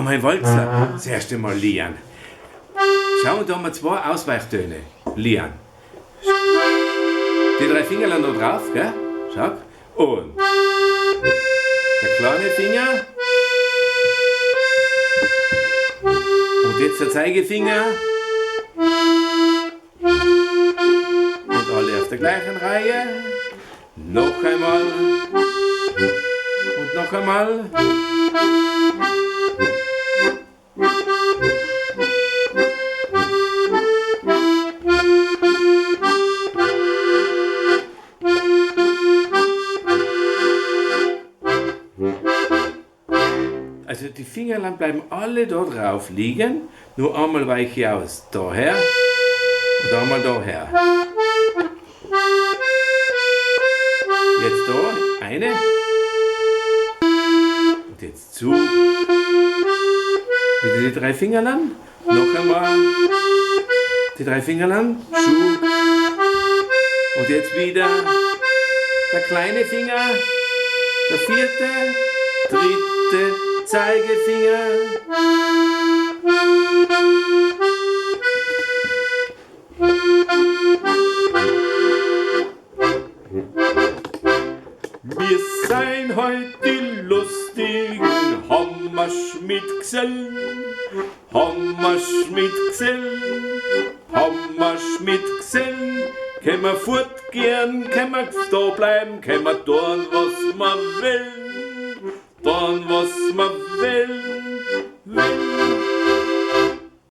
Wenn wir einen Walzer das erste Mal lernen. Schau, da haben wir zwei Ausweichtöne. Lernen. Die drei Finger da drauf, gell? Schau. Und der kleine Finger. Und jetzt der Zeigefinger. Und alle auf der gleichen Reihe. Noch einmal. Und noch einmal. Also die Fingerlein bleiben alle da drauf liegen, nur einmal weiche ich aus. Daher und einmal daher. Jetzt da, eine. Und jetzt zu. Wieder die drei Fingerlein. Noch einmal. Die drei Fingerlein. Zu. Und jetzt wieder der kleine Finger. Der vierte, dritte Zeigefinger. Wir sein heut die lustigen Hammerschmidt-Gselln, Hammerschmidt-Gselln, Hammerschmidt-Gselln. Können wir fortgehen, können wir da bleiben, können wir tun, was wir wollen, tun, was wir wollen, wollen.